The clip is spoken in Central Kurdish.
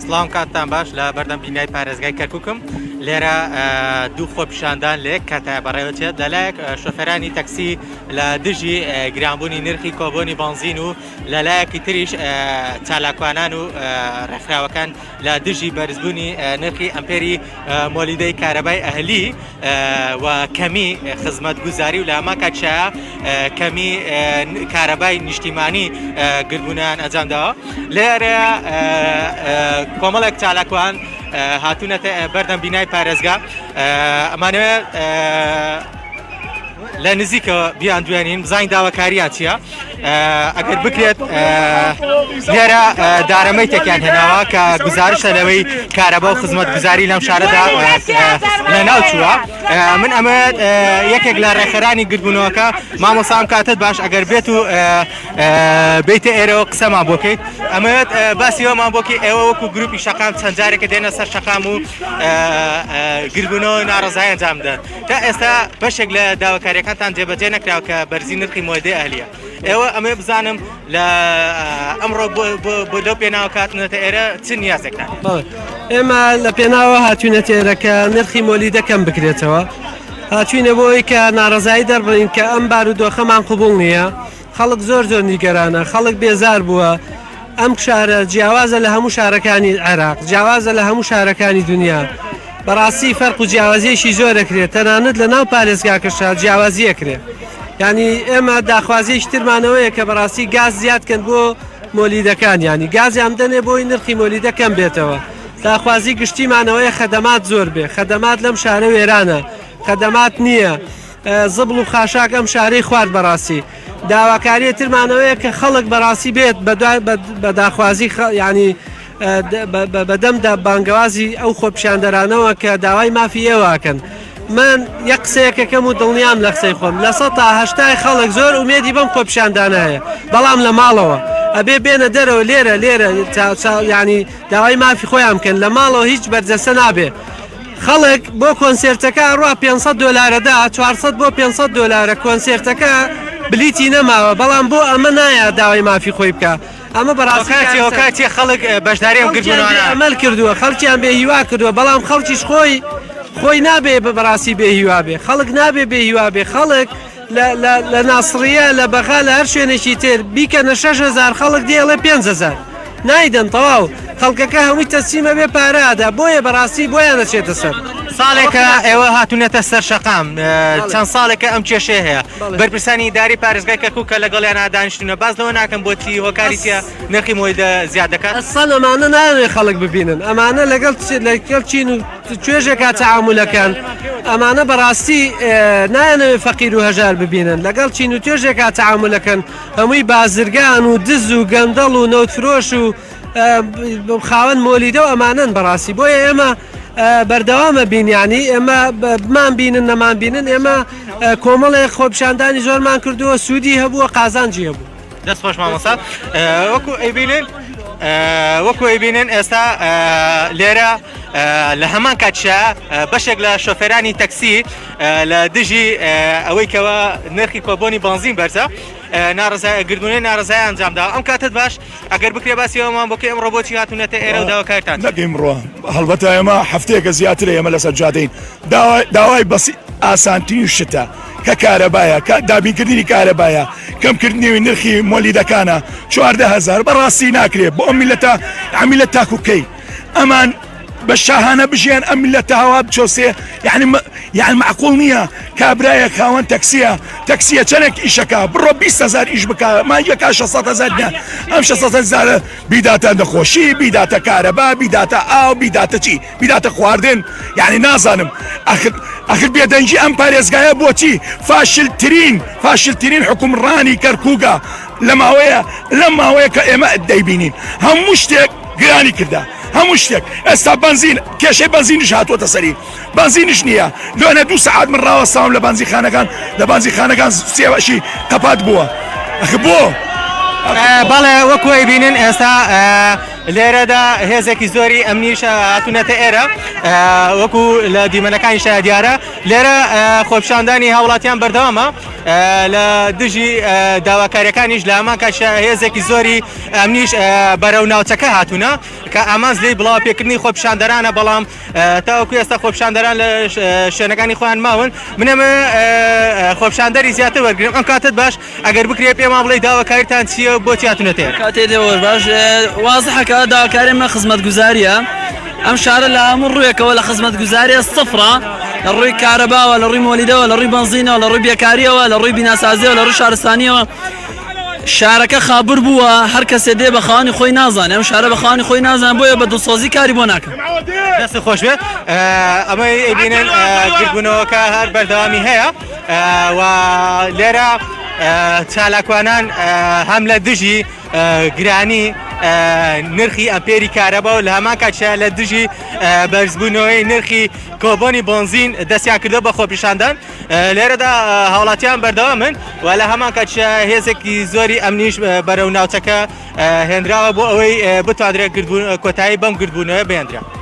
سڵام کاتتان باش لە بەردەم بینای پارێزگای کەرککم لێرە دوو خۆپیشاندان لە یەک کاتە بەڕێوەچێت لەلایەک شۆفێرانی تەکسی لە دژی گرانبوونی نرخی کۆبۆنی بەنزین و لەلایەکی تریش چالاکوانان و ڕێکخراوەکان لە دژی بەرزبوونی نرخی ئەمپێری مۆلیدەی کارەبای ئەهلی و کەمی خزمەتگوزاری و لە هەمان کاتیشا کەمی کارەبای نیشتیمانی گردبوونیان ئەنجامداوە لێرە کۆمەڵێک چالاکوان هاتوونەتە بەردەم بینای پارێزگا ئەمانەوێت لە نزیکەوە بیان دوێنین بزانین داواکاریان چییە ئەگەر بکرێت لێرە دارەمەی تێکیان هێناوە کە گزارشە لەوەی کارەبا و خزمەت گوزاری لەم شارەدا لە ناو چووە من ئەمە یەکێک لە ڕێکخەرانی گردبوونەوەکە مامۆسام کاتت باش ئەگەر بێت و بیتە ئێرەوە قسەمان بۆکەیت ئەمەوێت باسی ئەومان بۆکی ئێوە وەکو گروپی شەقام چەند جارێکە دێنە سەر شەقام و گربوونەوە ناڕزای ئەنجام دەن تا ئێستا بەشێک لە داواکاریەکانتان جێبەجێ نەکراوە کە بەرزی نرخی مۆدەی ئەهلیە ئێوە ئەمێ بزانم لە ئەمڕۆ بۆ لەو پێناوە کاتنەتە ئێرە چ نیازێکتان ئێمە لە پێناوە هاتوینەتە ئێرە کە نرخی مۆلیدە کەم بکرێتەوە هاتوینە بۆی کە ناڕزایی دەربڕین کە ئەم بارودۆخەمان قوبوڵ نییە خەڵک زۆر زۆر نیگەرانە خەڵک بێزار بووە ئەم شارە جیاوازە لە هەموو شارەکانی عێراق جیاوازە لە هەموو شارەکانی دنیا بەڕاستی فەرق و جیاوازیەکی زۆر ئەکرێت تەنانەت لە ناو پارێزگاکەشا جیاوازی ئەکرێ یعنی ئێمە داخوازیەکی ترمانەوەیە کە بەڕاستی گاز زیاد کەن بۆ مۆلیدەکان ینی گازیان بدەنێ بۆی نرخی مۆلیدە کەم بێتەوە داخوازی گشتیمانەوەیە خەدەمات زۆر بێ خەدەمات لەم شارە وێرانە خەدەمات نییە زبڵ و خاشاک ئەم شارەی خوارد بەڕاستی داواکاریە ترمانەوەیە کە خەڵک بەڕاستی بێت بە داخوازی ینی بەدەمدا بانگەوازی ئەو خۆپیشاندەرانەوە کە داوای مافی ئێوەکەن من یەک قسەیەکەکەم و دڵنیام لە قسەی خۆم لە سە تا هەشتای خەڵک زۆر ئومێدی بەم خۆپیشاندانە هەیە بەڵام لە ماڵەوە ئەبێ بێنە دەرەوە لێرە لێرە ینی داوای مافی خۆیان بکەن لە ماڵەوە هیچ بەرجەسە نابێ خەڵک بۆ کۆنسێرتەکە ئەڕوا 500 دۆلارەدا 400 بۆ 500 دۆلارە کۆنسێرتەکە بلیتی نەماوە بەڵام بۆ ئەمە نایە داوای مافی خۆی بکە ئەمە بەڕاستی کاتی هۆکاتی خەڵک بەشداری ئەم گردبوونەوانە ئەمەل کردووە خەڵکیان بێ هیوا کردووە بەڵام خەڵکیش خۆی خۆی نابێ بە بەڕاستی بێ هیوا بێ خەڵک نابێ بێ هیوا بێ خەڵک لە ناسڕیە لە بەغا لە هەر شوێنێکی تر بیکەنە 6000 خەڵک دێڵێ 5000 نایدەن تەواو خەڵکەکە هەمووی تەسلیمە بێ پارە ئەدا بۆیە بەڕاستی بۆیان ئەچێتە سەر. ساڵێکە ئێوە هاتوونەتە سەر شەقام چەند ساڵێکە ئەم کێشەیە هەیە بەرپرسانی ئیداری پارێزگای کەرکوک کە لەگەڵیانە دانیشتونە باس لەوە ناکەن بۆچی هۆکاری چیە نرخی مۆیدە زیاد دەکات؟ ئەسڵەن ئەمانە نایانەوێت خەڵک ببینن ئەمانە لەگەڵ لەگەڵ چین و توێژێکا تەعامولەکەن ئەمانە بەڕاستی نایانەوێت فەقیر و هەژار ببینن لەگەڵ چین و توێژێکا تەعامولەکەن هەمووی بازرگان و دز و گەندەڵ و نەوتفرۆش و خاوەن مۆلیدە و ئەمانەن بەڕاستی بۆیە ئێمە بەردەوامە بینیانی ئێمە بمان بینن نەمان بینن ئێمە کۆمەڵێک خۆپیشاندانی زۆرمان کردووە سوودی هەبووە قازانجی هەبوو دەست خۆش مامۆستا وەکو ئەیبینن وەکو ئەیبینن ئێستا لێرە لە هەمان کاتشە بەشێک لە شۆفێرانی تەکسی لە دژی ئەوەی کەەوە نرخی کۆبۆنی بنزین بەرزە ناڕزای گردونەی ناڕزای ئەنجامدا ئەم کاتت باش ئەگەر بکرێ باسی ئەومان بۆکە ئەم ڕۆبۆتی هاتوونەتە ئێرە و داواکارتان نەک ئیمڕۆ هەڵبەتە ئێمە هەفتەیەکە زیاترە ئێمە لەسەر جادەین داوای بەسی ئاسانترین شتە کە کارەبایە کە دابینکردنی کارەبایە کەمکردنەوەی نرخی مۆلیدەکانە 14هزار بەڕاستی ناکرێت بۆ ئەم میلەتە ئەمیلە تاکوکەی ئەمان بە شاهانە بژیان ئەم میلەتە هەوا بچۆسێ یعنی یعنی معقول نییە کابرایە خاوەن تەکسیە تەکسیە چەندێک ئیشەکە بڕۆ 20 هزار ئیش بکە مانگەکە 600 هزار دینار ئەم 600 هزارە بیداتە نەخۆشی بیداتە کارەبا بیداتە ئاو بیداتە چی بیداتە خواردن یعنی نازانم ئەخر ئەخر بێدەنگی ئەم پارێزگایە بۆچی فاشلترین فاشلترین حکومڕانی کەرکووکە لە ماوەیە لەم ماوەیە کە ئێمە دەیبینین هەموو شتێک گرانی کردە هەموو شتێک ئێستا بەنزین کێشەی بەنزینیش هاتووەتە سەری بەنزینیش نییە لۆنە دوو سەعات من ڕاوەستاوم لە بەنزینخانەکان لە بەنزینخانەکان سێوەشی قەپات بووە ئەخ بۆ بەڵێ وەکو ئەیبینن ئێستا. لێرەدا هێزێکی زۆری ئەمنیش هاتوونەتە ئێرە وەکو لە دیمەنەکانیشا دیارە لێرە خۆپیشاندانی هاوڵاتیان بەردەوامە لە دژی داواکاریەکانیش لە هەمان کاتیشا هێزێکی زۆری ئەمنیش بەرەو ناوچەکە هاتوونە کە ئامانج لێی بڵاوە پێکردنی خۆپیشاندەرانە بەڵام تاوەکو ئێستا خۆپیشاندەران لە شوێنەکانی خۆیان ماون منەمە خۆپیشاندەری زیاتر وەرگرم ئەم کاتت باش ئەگەر بکرێت پێمان بڵێ داواکاریتان چییە بۆچی هاتوونەتە ئێرە؟ کاتێ دێوەش باش وازحەکە داواکاری مە خزمەتگوزاریە ئەم شارە لە هەموو ڕوویەکەوە لە خزمەتگوزاریە سفرە لە ڕووی کارەباوە لە ڕووی مۆلیدەوە لە ڕووی بەنزینەوە لە ڕووی بێکاریەوە لە ڕووی بیناسازیەوە لە ڕووی شارستانیەوە شارەکە خابور بووە هەر کەسێ دێ بە خاوەنی خۆی نازانێ ئەم شارە بە خاوەنی خۆی نازان بۆیە بە دڵسۆزی کاری بۆ ناکەن. دەست خۆش بێت ئەمەی ئەیبینن گردبوونەوەکە هەر بەردەوامی هەیە و لێرە چالاکوانان هەم لە دژی گرانی نرخی ئەمپێری کارەبا و لە هەمان کاتیشا لە دژی بەرزبوونەوەی نرخی کۆبۆنی بۆنزین دەستیان کردو بە خۆپیشاندان لێرەدا هاوڵاتیان بەردەوامن و لە هەمان کاتیشا هێزێکی زۆری ئەمنیش بەرەو ناوچەکە هێنراوە بۆ ئەوەی بتوانرێت کۆتایی بەم گردبوونەوە بهێندرێت.